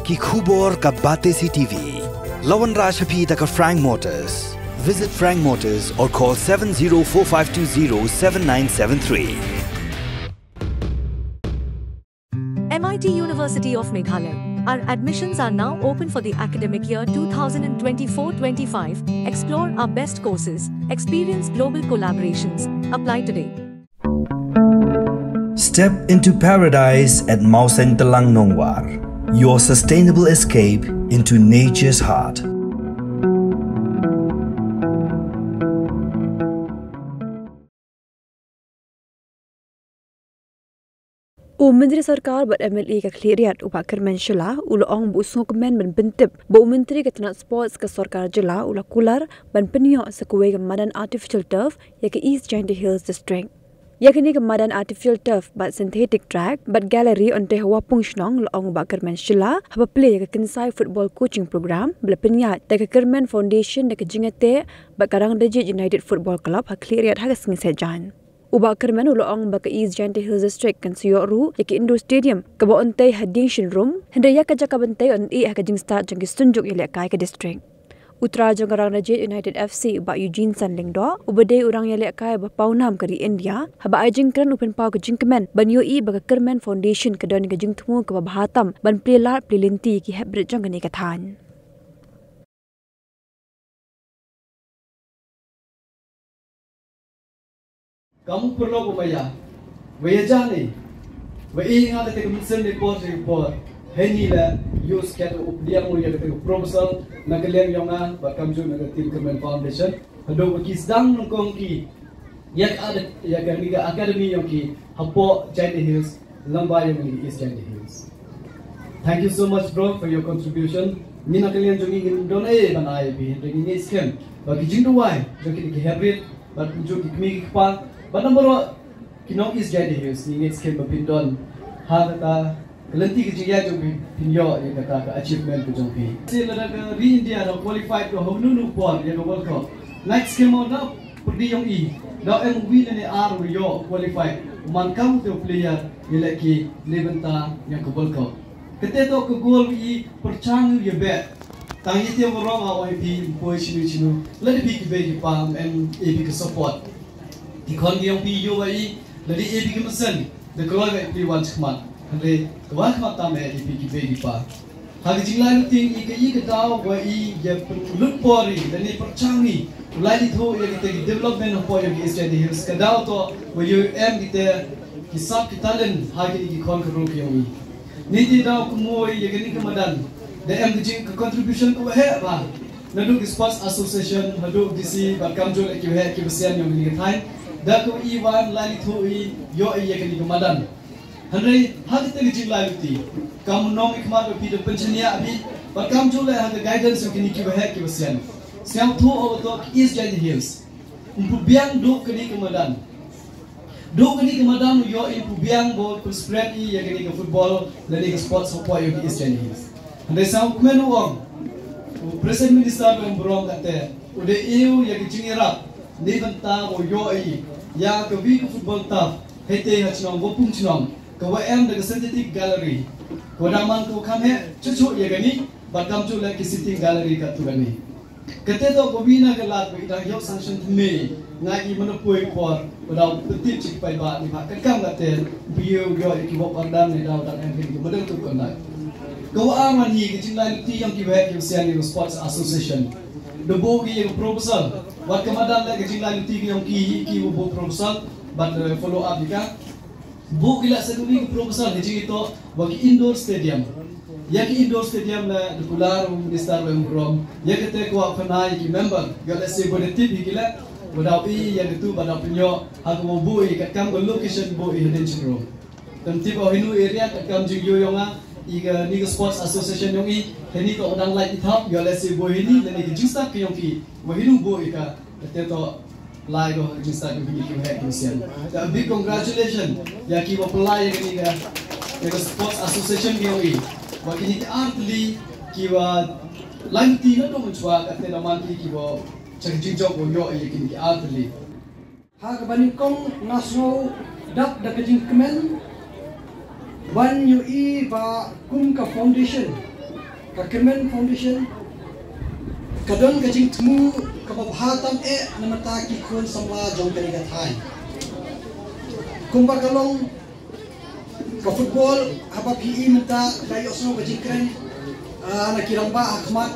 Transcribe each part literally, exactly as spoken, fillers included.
Ki khubor ka Batesi T V. La wanrah sha phi da ka Frank Motors. Visit Frank Motors or call seven zero four five two zero seven nine seven three. M I T University of Meghalaya. Our admissions are now open for the academic year two thousand twenty-four twenty-five. Explore our best courses, experience global collaborations. Apply today. Step into paradise at Mawsyntelang Nongwar, your sustainable escape into nature's heart. U Myntri Sorkar bad M L A ka Khliehriat, u Bah Kyrmen Shylla, u la ong ba u sngewkmen ban pyntip ba u Myntri ka tnat Sports ka Sorkar Jylla u la kular ban pynïoh sa kawei ka madan artificial turf ïa ka East Jaintia Hills District. Ïa kane ka madan artificial turf bad synthetic track bad gallery, hynrei ha Wapung Shnong, la ong u Bah Kyrmen Shylla, haba plie ïa ka Kynsai Football Coaching Program ba la pynïaid da ka Kyrmen Foundation da ka jingïateh bad ka Rangdajied United Football Club ha Khliehriat ha ka sngi Saitjaiñ. U Bah Kyrmen u la ong ba ka East Jaintia Hills District kan sa ïoh ruh ïa ka indoor stadium kaba yn tei ha Diengshynrum, hynrei ïa ka jaka ban tei yn ïeh ha ka jingstad jong ki synjuk ïalehkai ka district. U trai jong ka Rangdajied United F C, u Bah Eugene San Lyngdoh, uba dei u rangïalehkai ba pawnam ka ri India, haba ai jingkren u pynpaw ka jingkmen ban ïohi ba ka Kyrmen Foundation ka don ka jingthmu kaba bha tam ban plie lad plie lynti ki hepbrit jong kane ka thaiñ. Kam u paralok u maya, wa ïa jani, wa i nga kata ka mynsiem ne por ne por. Heini la use kat u pdiang u ïa kata ka proposal na ka liang yong nga bad kamjooh na ka team Kyrmen Foundation. Haduh ba ki sdang nyngkong ki ïa ka ad-, ïa ka ni ka academy yong ki hapoh Jaintia Hills, lyngba yong ka East Jaintia Hills. Thank you so much, bro, for your contribution. Ngi na ka liang jong ngi ngim don ei ban ai ïa phi, hynrei ngi ngeit skhem ba ki jingduwai jong kine ki heprit bad kumjuh ki kmie ki kpa bad namar ba ki nong East Jaintia Hills, ngi ngeit skhem ba phin don ha kata ka lynti ka jingïaid jong phi, phin ïoh ïa kata ka achievement ka jong phi. Te lada ka ri India da qualified ko ha u nunu por ïa ka World Cup, ngeit skhem mo da pyrdi yong i da em uwi ne ar u ïoh qualified, man kam te u player ïalehkai na bynta ïa ka World Cup. Kata to ka goal i pyrchang ïa beh. Tang ïa te warong a oi phi ym poi shinu shinu. Lada phi ki bei ki pa em ïa phi ka support. Ki khon ki yong phi ïoh wa i, lada ïa phi ki mynsiem da kloi wa i phi wan shakhmat. Hynrei ka wan khmat tam ïa phi ki bei ki pa. Ha ka jinglai luti i ka i ka daw wa i ïa pynlut por i lane pyrchang i. U lai ni tho ïa kita ki development hapoh ïa ki East Jaintia Hills ka daw to wa ïoh em kita ki sap ki talent ha ki ki khon ka rong ki yong i. Ni ti daw kumoi ïa kani ka madan da em ka jing ka contribution ka waheh ba. Naduh ki Sports Association, haduh D C, bad kamjooh ki waheh ki basian yong kani ka thaiñ. Da ka i wan lai ni tho i ïoh i ïa kani ka madan. Hynrei ha kata ka jinglai luti, kam nong i khmat ba phi da pynchania abi, bad kamjooh ha ka guidance yong kini ki waheh ki basian. Sngewthuh o to ki East Jaintia Hills. Ym pu biang duh kani ka madan. Duh kani ka madan u ïoh i pu biang ba pynspread i ïa kani ka football lane ka sports hapoh ïa ki East Jaintia Hills. Hynrei sngewkmen u ong u President Minister ba ym burom kata u dei u ïa ka jingïarap ni bynta ba u ïoh i ïa ka wi ka football turf hei te ha chnong Wapung Chnong ka wa em da ka synthetic gallery. Ka wa da man ka wa kham heh chuh chuh ïa kani bad kamjooh la ki sitting gallery ka tu kani. Kata to ka wi na ka lad ba i dang ïoh sanction thymmai nga i mano poi por ba daw pyntip chik pai ba ni ba ka kam kata ba ïoh ïoh ki wok ordan ni daw dang em ki model tu kan dai. Ka wa ar man hi ka jinglai luti yong ki waheh ki basian ni Sports Association. Da buh ki ïa ka proposal. Wat ka madan la ka jinglai luti ki yong ki hi ki wa buh proposal bad follow up ïa ka. Buh ki la sa kawei ka proposal ka jingitoh wa ki indoor stadium. Ïa ki indoor stadium la da kular u minister wa ym burom. Ïa kata ka wa phana ïa ki member. Ïa la se bun tip hi ki la. Wa daw i ïa katu ba daw pynïoh ha ka wa buh i ka kam ka location buh i hadien chynro. Kam tip o hinu area ka kam jingïoh yong nga i ka ni ka sports association yong i. Hini ka odang lai i thap ïa la se buh hini la ni ka jingstad ka yong ki. Wa hinu buh i ka kata to lai ko ka jingstad ka bini ki waheh ki basian. A big congratulations ïa ki wa pynlai ïa kani ka, ïa ka sports association ki yong i. Wa kini ki ar tylli ki wa lai luti na dong chwa kata na man ki ki wa cha ka jingjop wa ïoh ïa kini ki ar tylli. Ha kaba nyngkong nga sngew dap da ka jingkmen ban ïohi ba kum ka foundation Ka Kyrmen Foundation ka don ka jingthmu kaba bha tam eh na ka bynta ki khun samla jong kane ka thaiñ. Kumba ka long ka football, haba phi i mynta ka ïohsngew ka jingkren, ah, na ki rangbah ha khmat,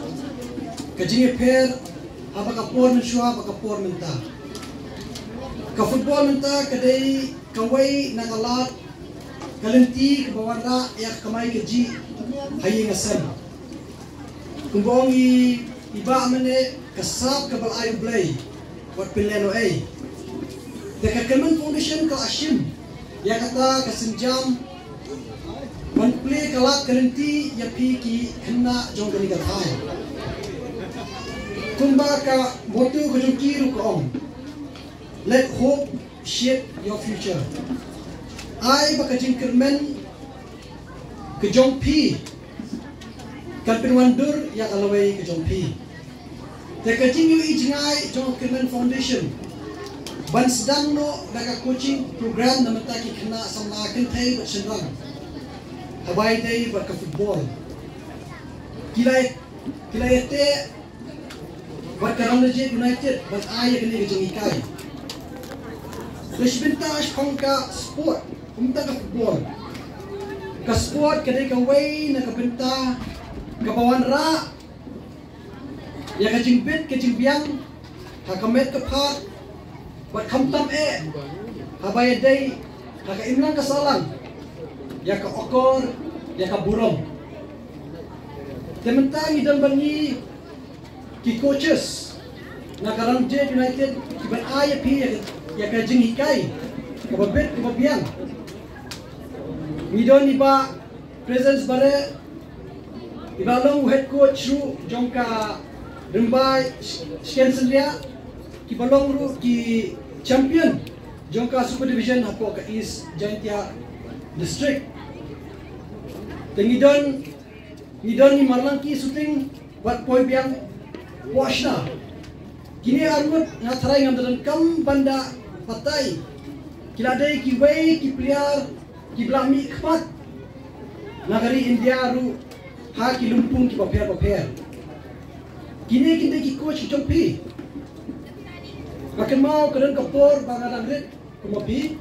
ka jingïapher haba ka por mynshuwa bad ka por mynta. Ka football mynta ka dei kawei na ka lad ka lynti kaba wanrah ïa ka kamai kajih ha ïing ha sem. Kumba ong i, i Bah mynne, ka sap kaba la ai U Blei, wat pynlehnohei. Te ka Kyrmen Foundation ka la shim ïa kata ka sienjam ban plie ka lad ka lynti ïa phi ki khynnah jong kane ka thaiñ. Kumba ka motto ka jong ki ruh ka ong, "Let hope shape your future." Ai ba ka jingkyrmen ka jong phi kan pynwandur ïa ka lawei ka jong phi. Te ka jingïohi jngai jong ka Kyrmen Foundation ban sdang noh da ka coaching program na ka bynta ki khynnah samla kynthei bad shynrang ha kaba ïadei bad ka football. Ki la, ki la ïateh bad ka Rangjit United ban ai ïa kane ka jinghikai. Te shi bynta shaphang ka sport, kumta ka football. Ka sport ka dei kawei na ka bynta kaba wanrah ïa ka jingbit ka jingbiang ha ka met ka phad, bad khamtam eh ha kaba ïadei ha ka imlang ka sahlang, ïa ka akor, ïa ka burom. Te mynta ngi don bad ngi ki coaches na ka Rangjit United kiban ai ïa phi ïa ka, ïa ka jinghikai kaba bit kaba biang. Ngi don i Bah Presence Bareh, iba long u head coach ruh jong ka Rymbai Sh-, Shikensynriah, kiba long ruh ki champion jong ka Super Division hapoh ka East Jaintia District. Te ngi don, ngi don i Marlangki Suting bad Poibiang Pohshna. Kine ar ngut nga tharai ngam da donkam ban da batai. Ki la dei kiwei ki player kiba la mihkhmat na ka ri India ruh ha ki lympung kiba pher bapher. Kine kin dei ki coach ki jong phi. Nga kynmaw ka don ka por ba nga dang rit kum ma phi,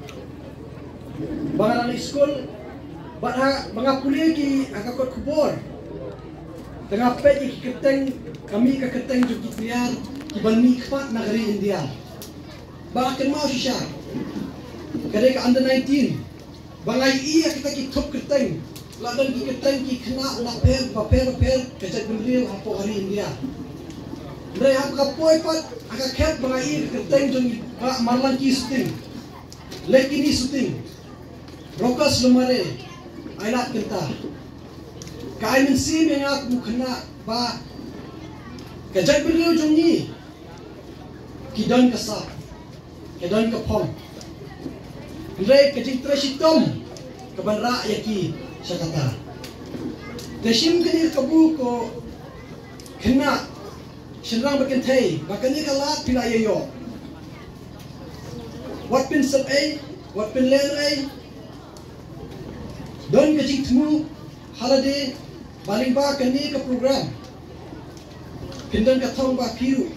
ba nga dang leit skul, bad ha, ba nga pule ki ha ka kot khubor. Te nga peit ïa ki kyrteng, ka mih ka kyrteng jong ki player kiba mihkhmat na ka ri India. Ba nga kynmaw shisha ka dei ka under nineteen. Ba nga ïohi ïa kita ki thup kyrteng, la don ki kyrteng ki khynnah na pher bapher bapher ka jaitbynriew hapoh ka ri India. Hynrei ha ka poi pat ha ka khet ba nga ïohi ïa ka kyrteng jong i Bah Marlangki Suting, Lekini Suting, Rokas Lomare, ai lad kynta. Ka ai mynsiem ïa nga kum u khynnah ba ka jaitbynriew jong ngi ki don ka sap, ki don ka phong. Hynrei ka jingtrei shitom kaban rah ïa ki sha kata. Te shim kane ka kabu ko khynnah shynrang bad kynthei ba kane ka lad phi la ïa ïoh. Wat pynsep ei, wat pynlehnohei. Don ka jingthmu ha lade ba lyngba kane ka program phin don ka thong ba phi ruh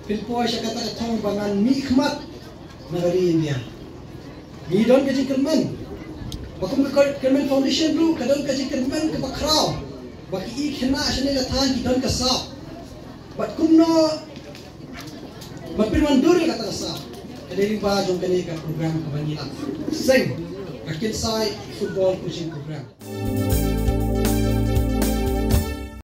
phin poi sha kata ka thong ba ngan mihkhmat na ka ri India. Ngi don ka jingkyrmen ba kum ka Kyrmen Foundation ruh ka don ka jingkyrmen kaba khraw ba ki i khynnah shane ka thaiñ ki don ka sap. Bad kumno ban pynwandur ïa kata ka sap? Ka dei lyngba jong kane ka program kaba ngi la seng, ka Kynsai Football Coaching Program.